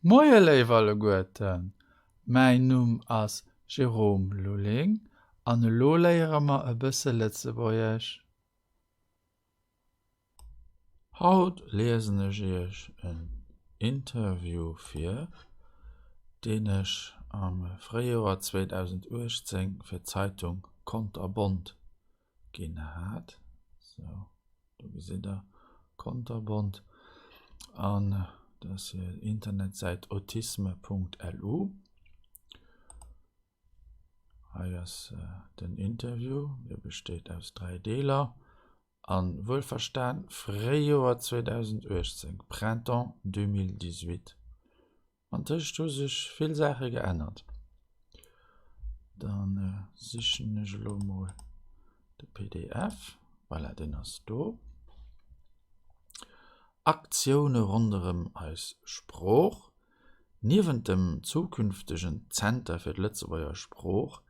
Moie léif alleguerten, mäin Numm ass Jérôme Lulling an elo léiere mer e bësse Lëtzebuergesch. Haut liesen ech iech en Interview vir, deen ech am Fréijoer 2018 fir d'Zeitung Konterbont ginn hat. Sou, do gesitt der Konterbont an dat ass hir Internetsäit autisme.lu. Hei ass den Interview, dee besteet aus 3 Deeler an wuelverstan Fréijoer 2018, Printemps 2018. Antëscht hu sech vill Saache geännert. Dann sichen ech elo mol de pdf. Voilà, deen ass do. Aktioune ronderëm eis Sprooch. Niewent dem zukünftegen Zenter fir d'Lëtzebuerger Sprooch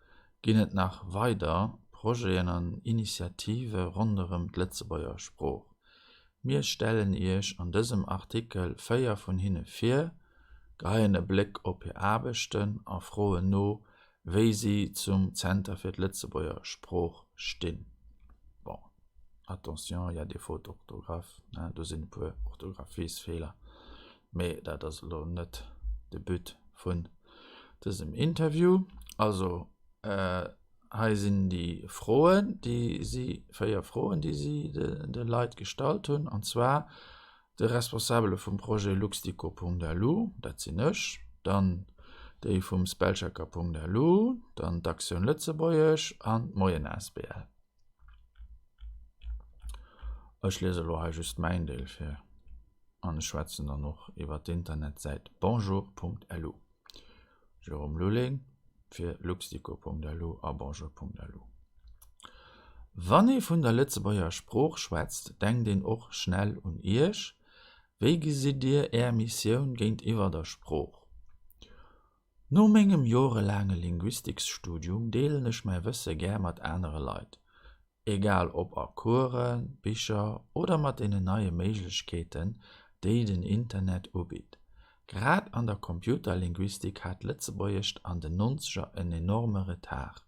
ginn et nach weider Projeten an Initiative ronderëm d'Lëtzebuerger Sprooch. Mir stellen Iech an dësem Artikel 4 vun hinne vir, geheien e Bléck op hir Aarbechten a froen no, wéi si zum Zenter fir d'Lëtzebuerger Sprooch stinn. Bon, attention, il y a des fautes d'orthographe, hein, do sinn e puer Orthographiesfeeler, mee dat ass elo net de But vun dësem Interview. Also, Hei sinn déi Froen, déi si, 4 Froen, déi si de Leit gestallt hunn, an zwar de Responsabele vum Projet Luxdico.lu, dat sinn ech, dann déi vum Spellchecker.lu, dann d'Aktioun Lëtzebuergesch an d'Moien asbl. Ech liese elo hei just mäin Deel vir an ech schwätzen dann och iwwer d'Internetsäit bonjour.lu. Jérôme Lulling fir luxdico.lu a bonjour.lu. Wann ee vun der Lëtzebuerger Sprooch schwätzt, denkt een och schnell un Iech. Wéi gesitt Dir Är Missioun géintiwwer der Sprooch? No mengem jorelaange Linguistiksstudium deelen ech mäi Wësse gär mat anere Leit. Egal ob a Coursen, Bicher oder mat deenen neie Méiglechkeeten, déi den Internet ubitt. Grad an der Computerlinguistik hat d'Lëtzebuergescht an den Nonzeger en enorme Retard.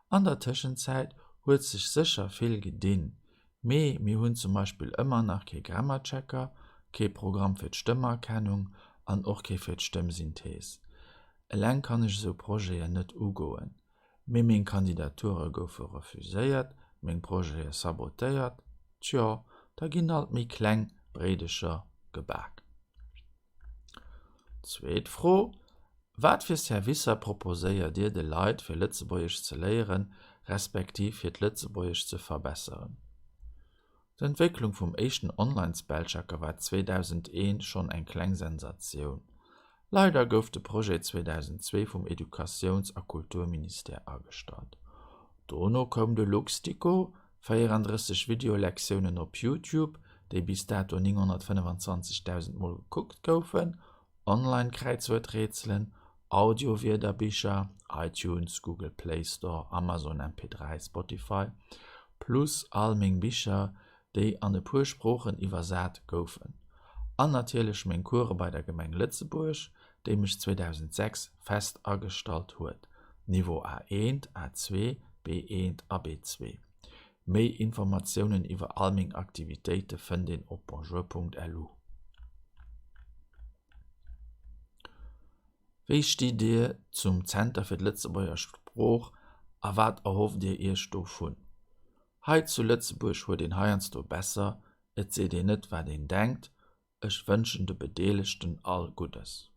An der Tëschenzäit huet sech sécher vill gedinn, mee mir hunn zum Beispill ëmmer nach kee Grammarchecker, kee Programm fir d'Stëmmerkennung an och kee fir d'Stëmmsynthees. Eleng kann ech esou Projeten net ugoen. Mee meng Kandidature goufe refuséiert, meng Projete sabotéiert. Tjo, da ginn alt méi kleng Bréidecher gebak. Zweet Fro, Wat fir Servicer proposéiert Dir de Leit fir Lëtzebuergesch ze léieren, respektiv hiert Lëtzebuergesch ze verbesseren? D'Entwécklung vum éischten Online-Spellchecker war 2001 schonn eng kleng Sensatioun. Leider gouf de Projet 2002 vum Educatiouns a Kulturministère agestallt. Dono koum de Luxdico, 34 Videolektiounen op YouTube, déi bis dato 925.000 Mol gekuckt goufen, Online-Kräizwuerträtselen, Audio-Wierderbicher, iTunes, Google Play Store, Amazon MP3, Spotify, plus all meng Bicher, déi an e puer Sproochen iwwersat goufen. An natierlech meng Course bei der Gemeng Lëtzebuerg, déi mech 2006 fest agestallt huet, Niveau A1, A2, B1 a B2. Méi Informatiounen iwwer all meng Aktivitéite fënnt een op bonjour.lu. Wéi stitt Dir zum Zenter fir d'Lëtzebuerger Sprooch a wat erhofft Dir Iech dovun? Hei zu Lëtzebuerg huet een heiansdo besser, et seet een net wat een denkt. Ech wënschen de Bedeelegten all Guddes.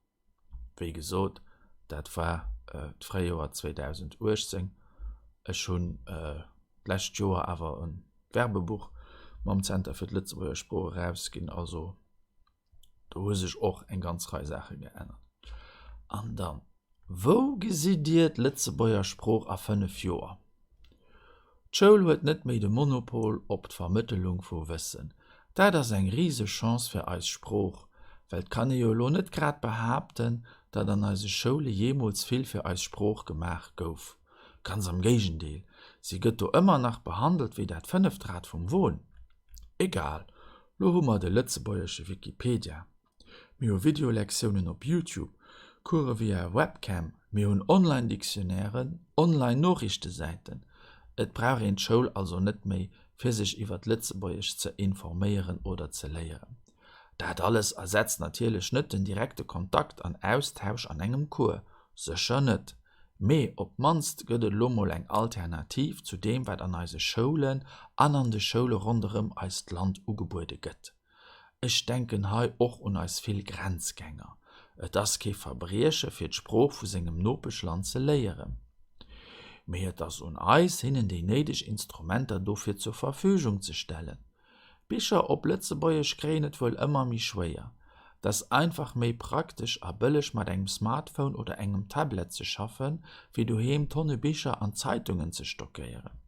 Wéi gesot, dat war d'Fréijoer 2018. Ech hunn d'lescht Joer awer e Werbebuch mam Zenter fir d'Lëtzebuerger Sprooch erausginn. Also do hu sech och eng ganz Rei Saache geännert. An dann, Wou gesitt Dir d'Lëtzebuerger Sprooch a 5 Joer? D'Schoul huet net méi de Monopol op d'Vermëttelung vu Wëssen. Dat ass eng riseg Chance fir eis Sprooch, well 't kann ee jo elo net grad behaapten, datt an eise Schoule jeemools vill fir eis Sprooch gemaach gouf. Ganz am Géigendeel, si gëtt do ëmmer nach behandelt wéi dat fënneft Rad vum Won. Egal, lo hu mer de lëtzebuergesche Wikipedia. Mir hu Videolektiounen op YouTube, Course via Webcam, mir hunn Online-Dictionnairen, Online-Noriichtesäiten. Et brauch een d'Schoul also net méi, fir sech iwwer d'Lëtzebuergescht ze informéieren oder ze léieren. Dat alles ersetzt natierlech net den direkte Kontakt an Austausch an engem Cours, sécher net. Mee op d'mannst gëtt et elo mol eng Alternativ zu deem, wat an eise Schoulen an an de Schoule ronderëm eist Land ugebuede gëtt. Ech denken hei och un eis vill Grenzgänger. Et ass kee Verbrieche fir d'Sprooch vu sengem Nopeschland ze léieren. Mee et ass un eis, hinnen déi néideg Instrumenter dofir zur Verfügung ze stellen. Bicher op Lëtzebuergesch kréien et wuel ëmmer méi schwéier. Et ass einfach méi praktesch a bëlleg mat engem Smartphone oder engem Tablet ze schaffen, wéi doheem Tonne Bicher an Zeitungen ze stockéieren.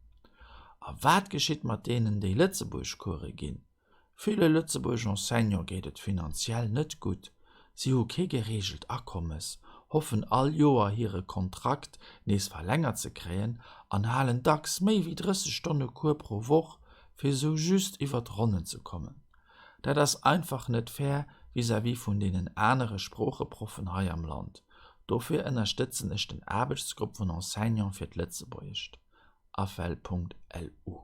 A wat geschitt mat deenen, déi Lëtzebuergcourse ginn? Ville Lëtzebuerg Enseignante geet et finanziell net gutt. Si hu kee gereegelt Akommes, hoffen all Joer hire Kontrakt nees verlängert ze kréien an halen dacks méi wéi 30 Stonne Cours pro Woch, fir esou just iwwer d'Ronnen ze kommen. Dat ass einfach net fair vis-à-vis vun deenen anere Sproocheproffen hei am Land. Dofir ënnerstëtzen ech den Aarbechtsgrupp vun Enseignante fir d'Lëtzebuergescht, afel.lu.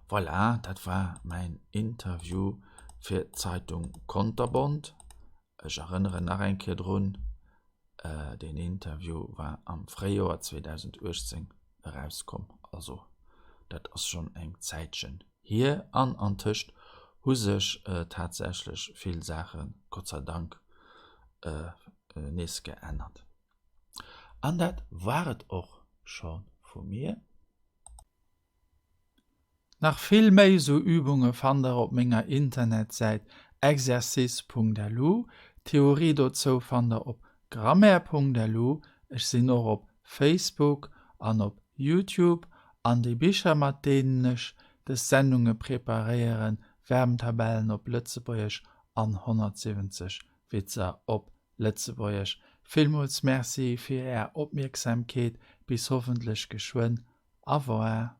Voilà, dat war mäin Interview fir d'Zeitung Konterbont. Ech erënneren nach eng Kéier drun, deen Interview war am Fréijoer 2018 erauskomm, also dat ass schonn eng Zäitchen hier. An antëscht hu sech tatsächlech vill Saache Gott sei Dank nees geännert. An dat war et och scho vu mir. Nach vill méi sou Übunge fannt der op menger Internetsäit exercice.lu. D'Theorie dozou fannt der op grammaire.lu. Ech sinn och op Facebook an op Youtube. An déi Bicher mat deenen ech des Sendunge preparéieren, Verbentabellen op Lëtzebuergesch an 170 Witzer op Lëtzebuergesch. Villmools Merci fir Är Opmierksamkeet. Bis hoffentlech geschwënn. Au revoir.